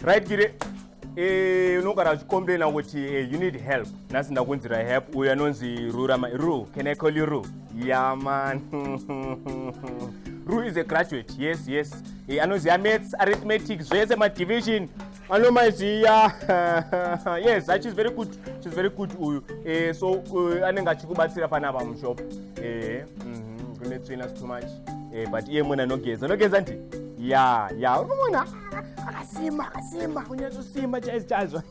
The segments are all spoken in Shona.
Right Gire. Eh, unogara uchicomplaina kuti eh, you need help. Nhasi ndakunzira help uyu anonzi Rura Ru. Can I call you Ru? Yeah man. Ru is a graduate. Yes, yes. Eh, anoziva maths, arithmetic, zvese ma division. Anomaziya. Yes, she's very good. She's very good uyu. Eh, so anenge achikubatsira panapa mushop. Eh, kune tsvina too much. Eh, but iye munhu anogeza. Anogeza ndi? Ya, ya. Uri kumuona? Akasimba, akasimba. Kunyatsosimba chaizvo chaizvo.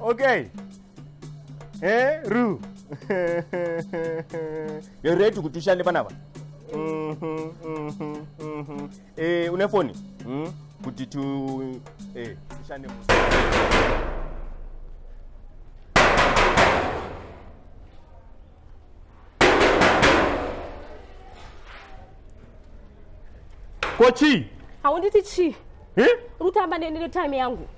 Okay. Eh, Ru. You're ready kuti ushande panapa? Eh, une foni? Kuti tu eh ushande. Ko chii? Haunditi chii? Eh? Uri kutamba netime yangu.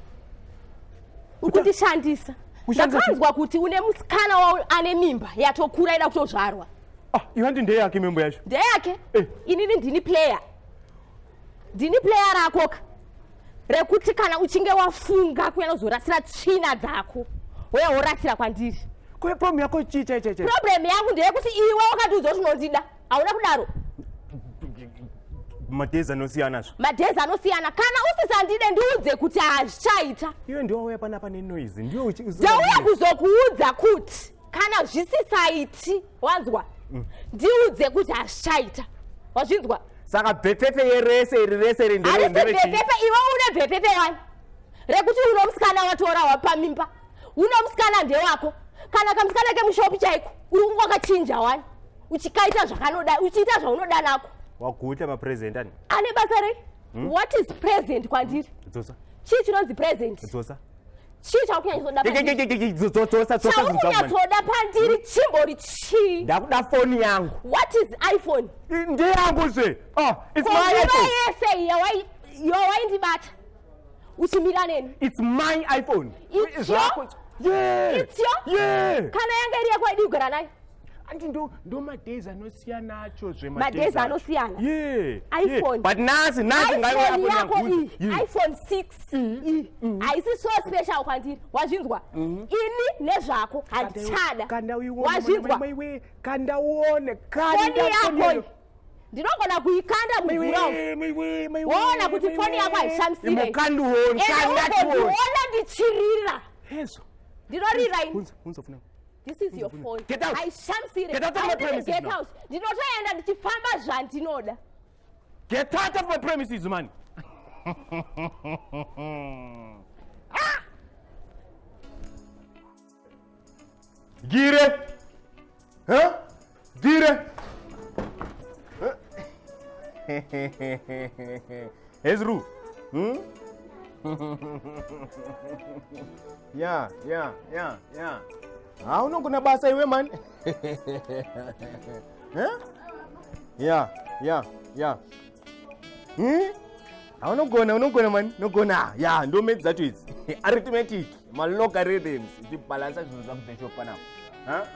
Uri kundishandisa. Kushandisa chii? Ndakanzwa kuti une musikana ane mimba yatokura ida kutozvarwa. Ah, iwe handi ndeyake mimba yacho. Ndeyake? Eh. Inini ndini player. Ndini player rako ka. Rekuti kana uchinge wafunga kuya nozorasira tsvina dzako. Weya worasira kwandiri. Ko problem yako chii chai chai chai? Problem yangu ndeyekuti iwe wakandiudza kuti unondida. Hauna kudaro. Madhezi anosiyana zvo. Madhezi anosiyana. Kana usisandide ndiudze kuti hazvichaita. Iwe ndiwe wauya panapa nenoise. Ndiwe uchi Ndauya kuzokuudza kuti kana zvisisaiti, wanzwa? Ndiudze kuti hazvichaita. Wazvinzwa? Saka bvepfepfe yerese iri rese iri ndere Harisi ndere chii? bvepfepfe, iwe une bvepfepfe wani. Rekuti uno musikana watora wapa mimba. Uno musikana ndewako. Kana kamusikana kemushopu chaiko, uri kunge wakachinja wani. Uchikaita zvakanoda, uchiita zvaunoda nako. Waguta mapresent ani? Ane basa rei? What is present kwandiri? Dzosa. Chii chinonzi present? Dzosa. Chii chauri kunyatsoda pandiri? Dzosa, dzosa, dzosa Chauri zvinhu zvangu mani. kunyatsoda pandiri chimbori chii? Ndakuda foni yangu. What is iPhone? Ndeyangu zve. Ah, it's my Ko nguva iPhone. yese yawaindibata uchimira neni. It's my iPhone. It's Zvako. your? Yeah. It's your? Yeah. Kana yanga iri yako waidi kugara nayo? Anti ndo madays anosiyana acho zve Madays anosiyana. Yeah. iPhone. Yeah. But nasi ngaiwe iPhone yako yako yangu. iyi, iPhone 6 iyi. Haisi so special kwandiri. Wazvinzwa? Ini nezvako handichada. Kanda uione. Wazvinzwa? Maiwe, kanda uone. Foni Kanda yako iyi. Ndinogona kuikanda mumvura umu. Maiwe, maiwe, Woona kuti foni yako haishamisire. Imukanda uone, Ende kanda tione. ugondiona ndichirira. Hezo. Ndinorira ini. Hunza, hunza foni yangu. This is your phone. Get out. Haishamisire. Get out of my Haunditi premises get now. out. Ndinotoenda ndichifamba zvandinoda. Get out of my premises, man. Ah! Gire. Huh? Gire. Huh? Hezru. Yeah, yeah, yeah, yeah. Ah, unogona basa iwe man. Huh? Yeah, yeah, yeah. Ah, unogona, unogona man, unogona. Yeah, ndo maths dzacho idzi. Arithmetic, ma logarithms, ichibalansa zvinhu zvako zveshe panapa. Huh?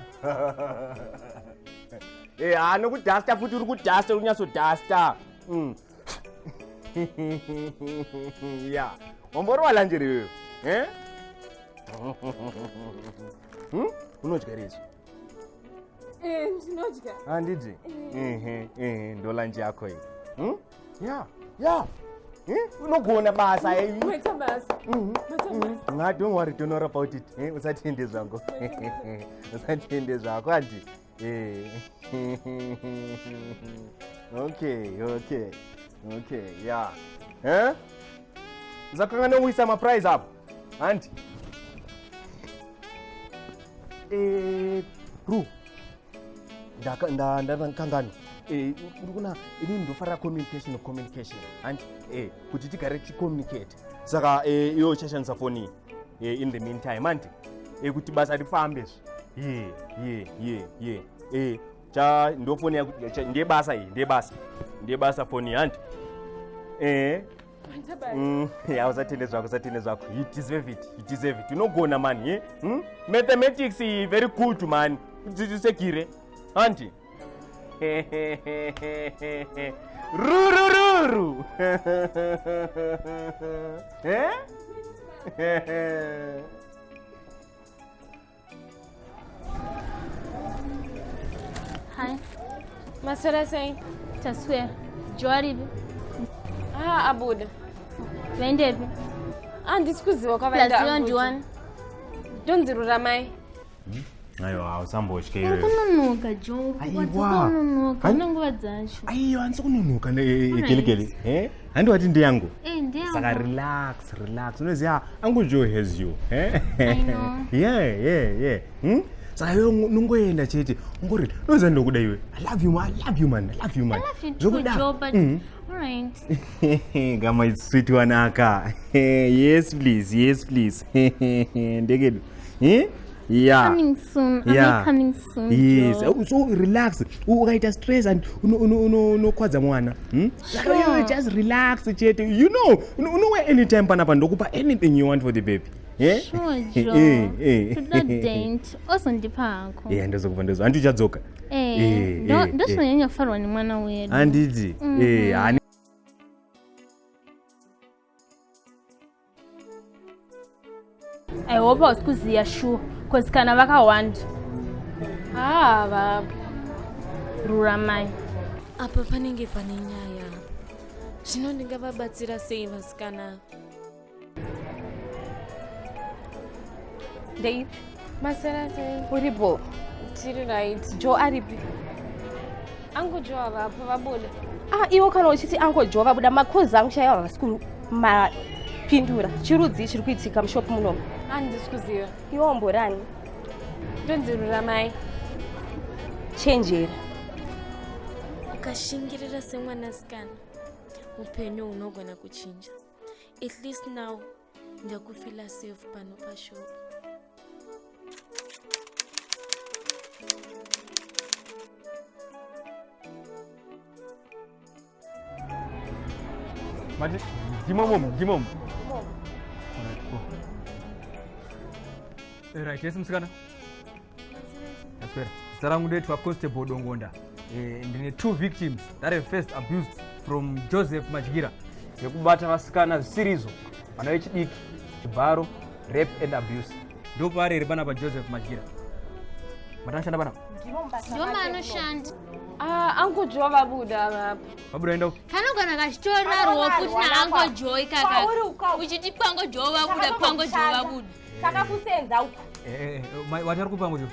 Eh, ah, nokudasta futi uri kudasta, uri kunyatsodasta. Yeah. Wamborova lunch iri iwewe? Eh? Unodya here izvi? Ndinodya. Handidi? Ehe, ehe, ndo lunch yako iyi. Yeah, yeah. Unogona basa eh. Maita basa. Maita basa. Nah, don't worry, don't worry about it. Usatende zvangu. Usatende zvako handi. Okay, okay. Okay, yeah. Usakanga nokuisa ma prize apo. Handi. Ru. Ndakanganwa. Uri kuna ini ndofarira communication communication. Handi. Kuti tigare tichicommunicate. Saka iwe uchashandisa foni iyi. In the meantime, handi. Kuti basa rifambe zve. Yeah, yeah, yeah, yeah. Cha ndo foni yako, cha, ndiye basa iyi, ndiye basa. Ndiye basa foni handi. Maita basa. Ya, usatende zvako, usatende zvako. You deserve it. You deserve it. Unogona man, eh? Mathematics is very good man. Udzidzisekire. Handi. Ru ru ru. Hello, Ru. Eh? Hi. Maswera sei? Taswera. Joe aripi? Ah, abuda. Vaendepi? Handisi kuziva kwavaenda. Plus iwe ndiwani? Ndonzi Ruramai. Aiwa, usambotye Uri iwe. kunonoka Joe. Aiwa. Kunonoka. Hai. Une nguva dzacho. Aiwa, handisi kunonoka Alright. gelegele. Eh? Handi wati ndeyangu. Eh, ndeyangu. Saka relax, relax. Unoziva Uncle Joe has you. Eh? I know. Yeah, yeah, yeah. Hmm? Saka iwe unongoenda chete. Ungori, unoziva ndokuda iwe. I love you, man. I love you, man. I love you, man. I love you too, Zvokuda. Joe, but Mm. alright. Gama is sweet wanaka. Yes, please. Yes, please. Ndekedu. Eh? Yeah. Coming soon. Am I coming soon, Yes. Joe? Oh, so relax. Ukaita stress and unokwadza mwana. Hmm? Saka Sure. iwe just relax chete. You know, unowe anytime panapa ndokupa anything you want for the baby. Eh? Sure, Eh, Joe. eh. Toda date. Ozondipa hako. Eh, ndozokupa ndozo. Handi uchadzoka. Eh, Eh, eh, ndozvinonyanya kufarwa nemwana wedu. Handiti. Eh, hani I hope hausi kuziya sure cause kana vakawanda Ah, vapo. Ruramai. Apa panenge pane nyaya. Zvino ndingavabatsira sei vasikana ava? Ndeipi? Maswera sei? Uripo. Tiri right. Joe aripi? Uncle Joe havapo vabuda. Ah, iwo kana uchiti Uncle Joe vabuda makozi angu chaiwo havasi kumapindura. Chirudzii chiri kuitika mushopu munomu? Handisi kuziva. Iwe wamborani? Ndonzi Ruramai. Chenjera. Ukashingirira semwanasikana, upenyu hunogona kuchinja. At least now ndakufila safe pano pashopu. Mati, ndimomo, ndimomo. Alright, go. Right, yes musikana. Aswera. Zita rangu ndoitwa Constable Dongonda. Ndine 2 victims that have first abused from Joseph Madyira. Yekubata vasikana zvisirizo, vana vechidiki, chibharo, rape and abuse. Ndopaari here panapa Joseph Madyira? Matanoshanda panapa? Ndiwo maanoshanda. Ah, Uncle Joe vabuda vapo. Vabuda enda upi? Kanogona kachitorarwo futi naUncle Joe ikaka. Kwauri uka- Uchiti kwango Joe vabuda, kwango Joe vabuda. Takakusenza uku. Wati ari kupi Uncle Joe?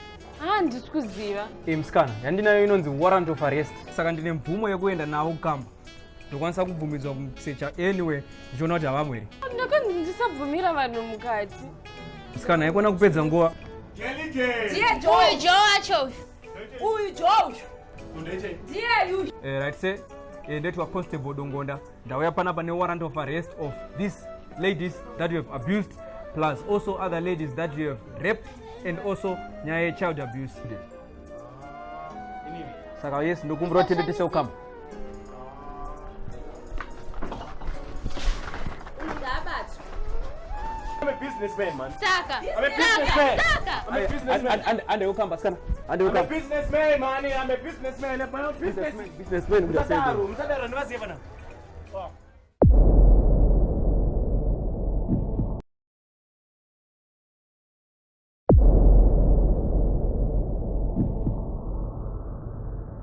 Handisi kuziva. Musikana, yandinayo inonzi warrant of arrest. Saka ndine mvumo yekuenda nawo kukamba. Ndokwanisa kubvumidzwa kusecha anyway, ndichiona kuti havamo here. Ndakanzi ndisabvumira vanhu mukati. Musikana, haikona kupedza nguva. Ndiye Joe. Uyu Joe wacho uyu. Uyu Joe uyu. Ndiye uyu. Right sir, ndoitwa Constable Dongonda. Ndauya panapa ne warrant of arrest of these ladies that you have abused, plus also other ladies that you have raped, and also nyaya yechild abuse. Saka yes, ndokumbira kuti tiende tese kukamba. I'm a businessman, man. Saka. I'm a businessman. Saka. I'm a businessman. Ande kukamba, sikana. Ande I'm a kukamba. businessman, man. I'm a businessman. I'm a businessman. Businessman, businessman, Musadaro, musadaro, ndivazive panapa.